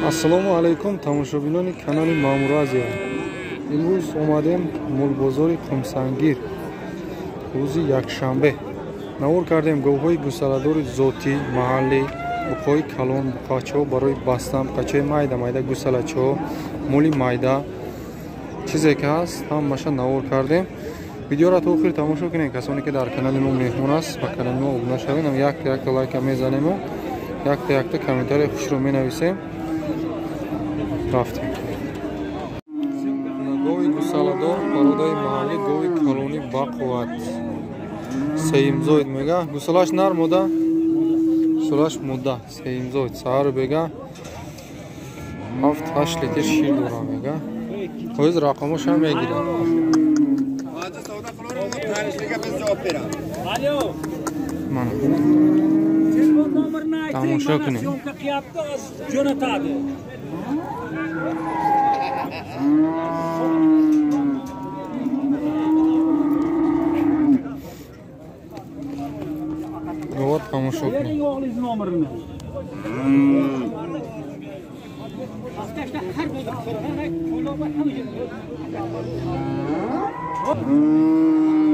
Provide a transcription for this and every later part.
Ассалому алайкум тамошобинони канали Маъмур Азия. Имрӯз омадем молбозори Қумсангир. Рӯзи якшанбе. Навор кардем говҳои гусаладори зотӣ, маҳаллӣ, буқҳои калон, буқачаҳо барои бастан, буқачаҳои майда майда, гусалачаҳо, моли майда, чизе ки ҳаст ҳамаша навор кардем. Видеоро то охир тамошо кунед. Касоне ки дар канали мо меҳмон аст, ба канали мо обуна шавед. Якта якта лайка мезанему, якта якта комментарияи хушро менависем. Рафтем. Гови гусаладор, пародаи маҳаллӣ, гови калонӣ бақувват. Сеимзоид мега. Гусалаш нар мода? Гусалаш мода. Сеимзоид. Саҳар бега 7-8 литр шир дора мега. Ҳоз рақамошам мегирад. Мана. Тамошо кунед. Вот тамошо кунед.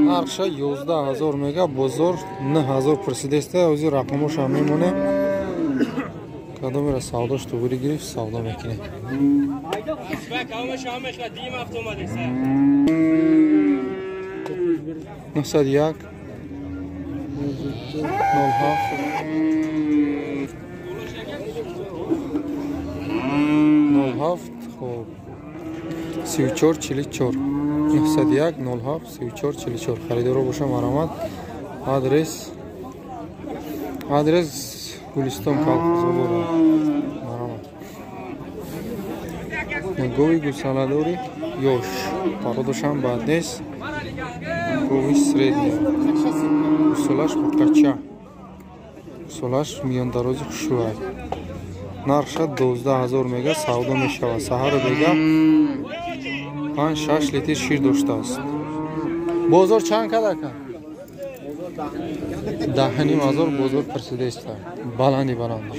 Нархша 11 000 мега, бозор 9 000 пурсидеста. Ози рақамошам мемонем. Кадомера савдош туғри гирифт, савдо мекунем. 901 07 07 хоб 34 44 901 07 34 44. Харидоро боша марамат. Адрес Гулистон колхозобора. Марамат. Гови гусаладори ёш. Пародошам бад нест. Гови средний. Гусалаш буқача. Гусалаш миёндарози хушрӯай. Нархша 12 000 мега, савдо мешавад. Саҳару бега 5-6 литр шир доштааст. Бозор чанд кад ака? 10 500 бозор пурсидааст. Баланди баландаш.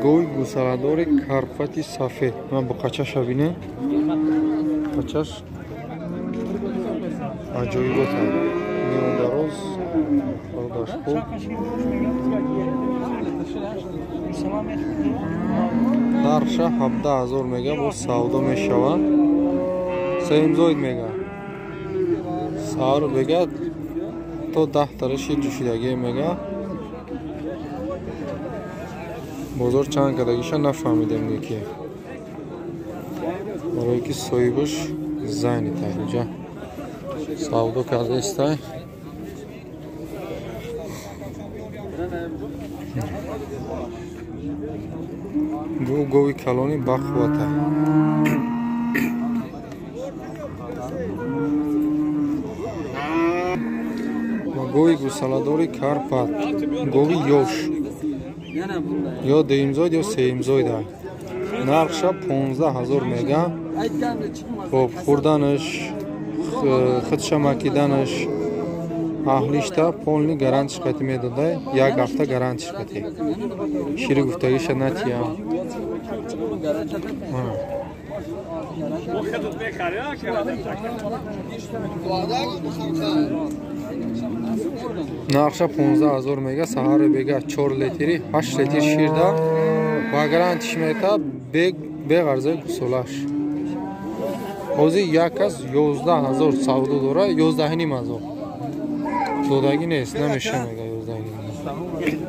Гови гусаладори карпати сафед. Ман буқачаша бинем. Буқачаш аҷоибот. Миёндароз, пародаш хуб. Нархша 17 000 мега, боз савдо мешавад. Сеимзоид мега. Саҳару бега то 10 тара шир ҷӯшидагие мега. Бозор чанд кадагиша нафаҳмидем ки. Барое ки соҳибаш зайни таҳриҷа савдо кардаистай. Гови калони бақуввата. Гови гусаладори Карпат, гови ёш. Ё дуюмзоид ё сеюмзоид. Нархша 15 000 мега. Хоб хӯрданаш, худша макиданаш, аҳлишта полни гарантиш қати медода, як ҳафта гарантиш қати. Шири гуфтагиша натиям. Нархша 15 000 мега, саҳари бега 4 литри, 8 литр ширда ва гарантиш мета беғарзаи гусолаш. Ҳозир як кас 11 000 савдо дора, 11 500. Додагӣ нест, намеша мега 11 500.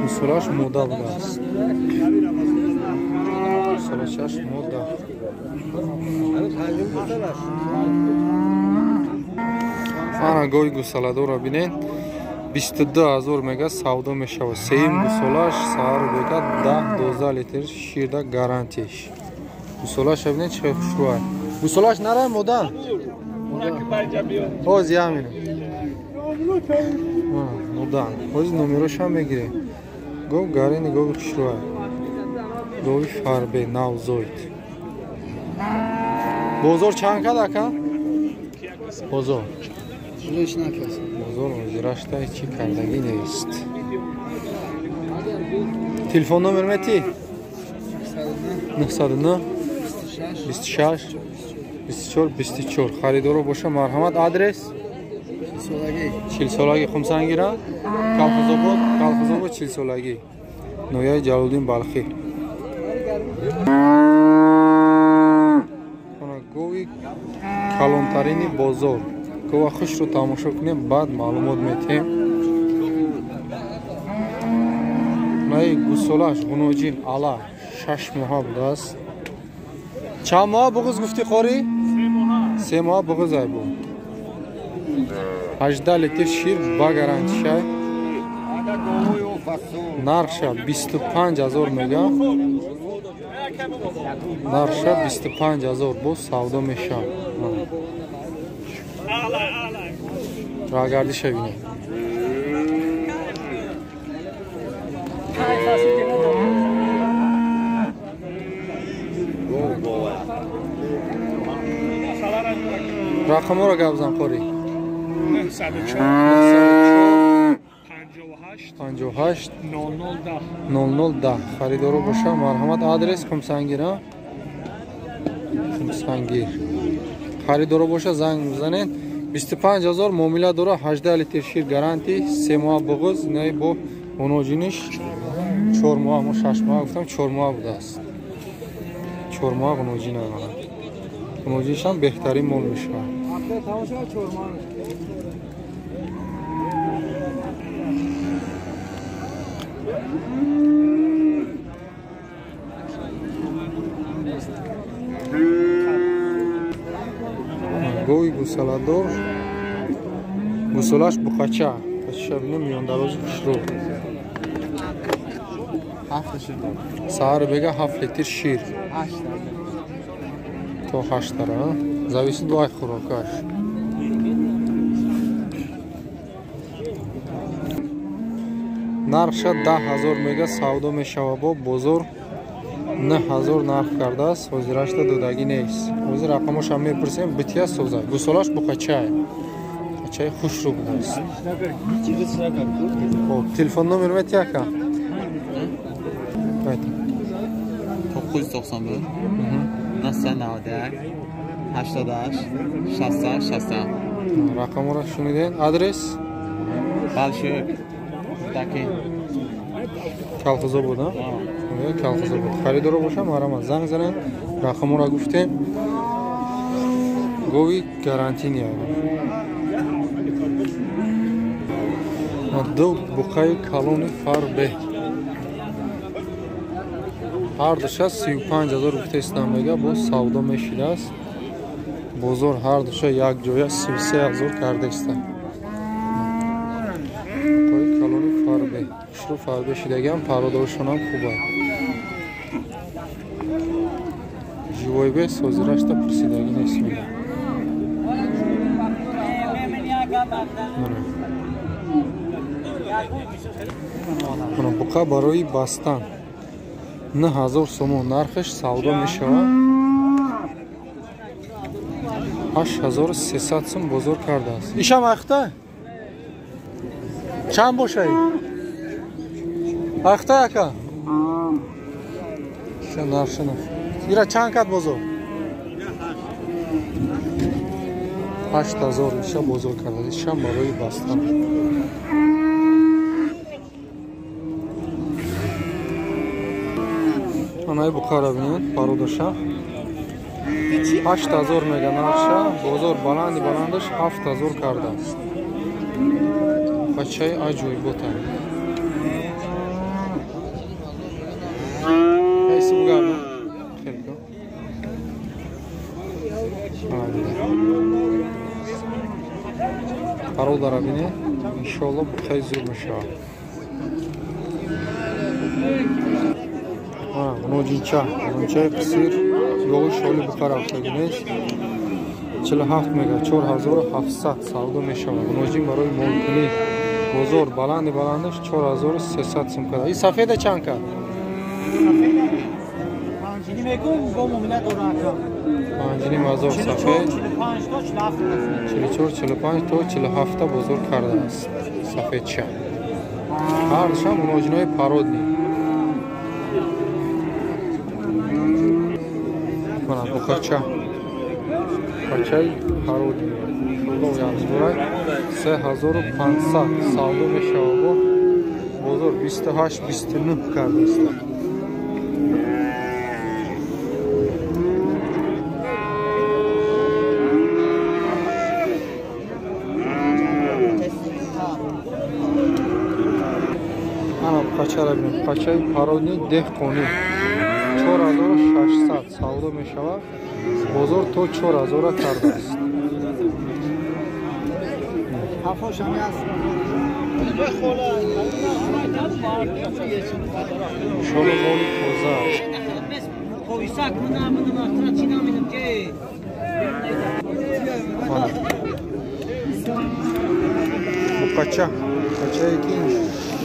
Гусолаш мода будааст. Гусолашаш мода. Ана гови гусаладорро бинед. 22 000 мега савдо мешавад. Сеюм гусолаш саҳару бега 10-12 литр ширда гарантиш. Гусолаша бинед чӣ хел хушрӯай. Гусолаш нарай мода? Ҳоз ямин. Мода. Ҳоз номерошам мегирем. Гов гарини гови хушрӯай. Гови фарбе навзоид. Бозор чанд кад ака? Бозор. Бозор ҳозирашта ҳеҷ кардагӣ нест. Телефон номер мети? 909 26 24 24. Харидоро боша марҳамат. Адрес? 40 солагӣ. Хумсангира? Колхозобод, Колхозобод 40 солагӣ. Ноҳияи Ҷалолиддин Балхӣ. Гови калонтарини бозор. Гова хушро тамошо кунем, баъд маълумот метиҳем. Наи гусолаш ғуноҷин ала 6 моҳа будааст. Чанд моҳа буғуз гуфтӣ, қорӣ? 3 моҳа буғуз ай бу. 18 литр шир ба гарантишай. Нархша 25 ҳазор мега. Нархша 25 ҳазор боз савдо мешавад. Рагардиша бинед. Рақамҳоро гап зан, қорӣ. 904 58 00 00 10. Харидоро боша марҳамат. Адрес Хумсангир, Хумсангир. Харидоро боша занг бизанед. 25 ҳазор муомила дора, 18 литр шир гаранти, 3 моҳ буғуз, не бо оноҷиниш 4 моҳ, мо 6 моҳ гуфтам, 4 моҳ будааст. 4 моҳ ғуноҷин дорад. Ғуноҷинишам беҳтарин мол мешавад. Гови гусаладор, гусолаш буқача, қачаша бинем, миёндарози хушрӯ. Саҳар бега 7 литр шир то 8 тара, зависит бо ай хӯрокаш. Нархша 10 000 мега, савдо мешава. Бо бозор 9000 нарх кардааст, ҳозирашта додагӣ нест. Ҳозир рақамошам мепурсем. Бития соза, гусолаш буқачае, қачаи хушрӯ будааст. Хоб, телефон номер мети, ака? 991 991 88 68 67. Рақаморо шуниден. Адрес? Балши таки. Колхозобод, Колхозобод. Харидоро боша марҳамат, занг занед. Рақаморо гуфтем. Гови гарантиния. Ду буқаи калони фарбе, ҳар душа 35 000 гуфтаистам мега, боз савдо мешидааст. Бозор ҳар душа як ҷоя 33 000 кардаиста. Буқаи калони фарбе, хушрӯ, фарбе шидагиам, пародоршонам хуба. Живойбе ҳозирашта пурсидагӣ нест мега. Буқа барои бастан 9000 сомон нархаш, савдо мешавад. 8300 сум бозор кардааст. Ишам ахта чанд бошаи ахта, ака? Нархшана ира чанд кад бозор? 8000 иша бозор кардааст. Ишам барои бастан. Анаи буқара бинед, пародаша 8000 мега нархша, бозор баланди баландаш 7000 кардааст. Бачаи аҷоибота. Айси бугарда хелко. Пародара бинед, иншоалло буқаи зур мешавад. Ноҷинча, ноҷинчаи қисир, ёғи шоли буқа рафтагӣ нест. 47 мега, 4700 савдо мешавад. Ноҷин барои молкунӣ, бозор баланди баландаш 4300 сум карда. И сафеда чанд кард? 5,5 ҳазор сафед. 44, 45 то 47 бозор кардааст сафедча. Ҳардушам муноҷинои пародни. Мана бухача. Бухачаи пародни. Иншоллоҳ янзурай 3500 савдо мешавад. Бозор 28, 29 кардааст. Бухачаро бинем. Бухачаи пародни деҳқонӣ 4600 савдо мешавад. Бозор то 4000 кардааст. Иншоллоҳ моли тоза. Бухача. Бухачае ки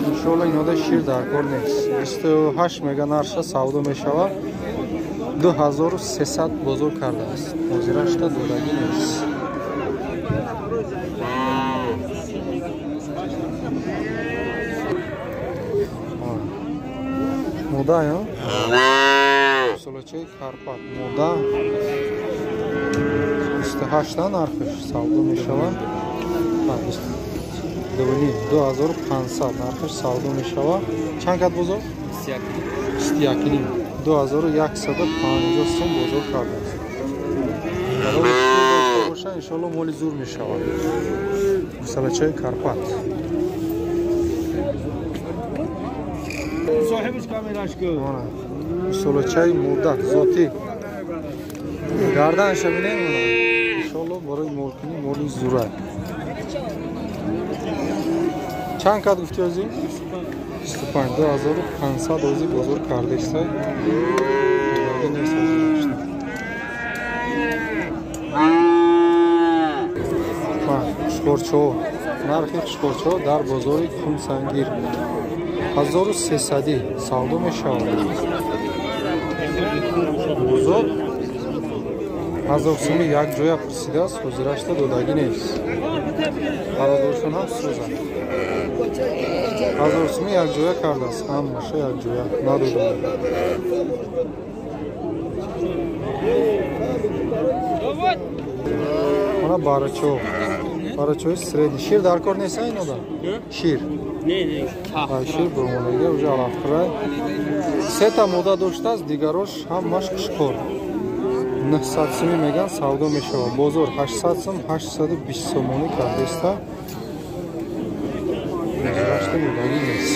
иншоллоҳ инода шир дар кор нест. 28 мега нарша савдо мешавад. 2300 бозор кардааст. Ҳозирашта додагӣ нест. Мода ё? Солачаи Карпат мода 28 нархаш савдо мешавад. 2500 нархаш савдо мешавад. Чанд кат бозор? 21. 2150 сом бозор кардааст. Барои шир дошта бошад, иншоаллоҳ моли зур мешавад. Салачаи Карпат. Солачаи муддат зотӣ. Гарданша бинем, иншоаллоҳ барои молкунӣ моли зура. Чанд кат гуфтӣ озӣ? 25. 2500 озӣ бозор кардааст. Қушқорчо. Нархи қушқорчо дар бозори Кумсангир 1300 савдо мешавад. Бозор 1000 сӯми як ҷоя пурсидааст, ҳозирашта додагӣ нест. Бародаршон ҳам сӯзанд. 1000 сӯми як ҷоя кардааст, ҳамаша як ҷоя надоданд. Мана барачо. Барачои средний. Шир дар кор нест инода? Шир. Не. Шир бурмонага уже алафқирай. Сета мода доштааст, дигарош ҳамаш қушқор. 900 сӯми меган савдо мешавад. Бозор 800 сум, 820 сомонӣ кардааст. Рашта додагӣ нест.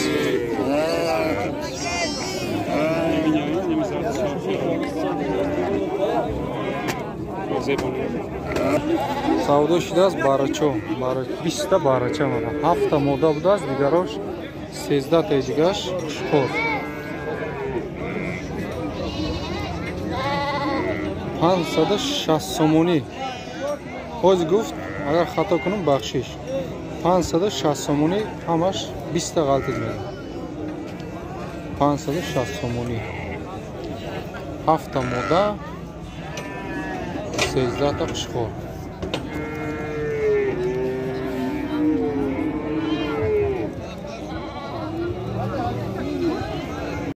Савдо шудааст барачо. 20 барача мана. 7 мода будааст, дигарош 13 таи дигаш қушқор. 560 сомонӣ. Ҳоз гуфт, агар хато кунам бахшиш. 560 сомонӣ ҳамаш 20 та ғалтид мегӯяд. 560 сомонӣ. 7 мода, 13 та қушқор.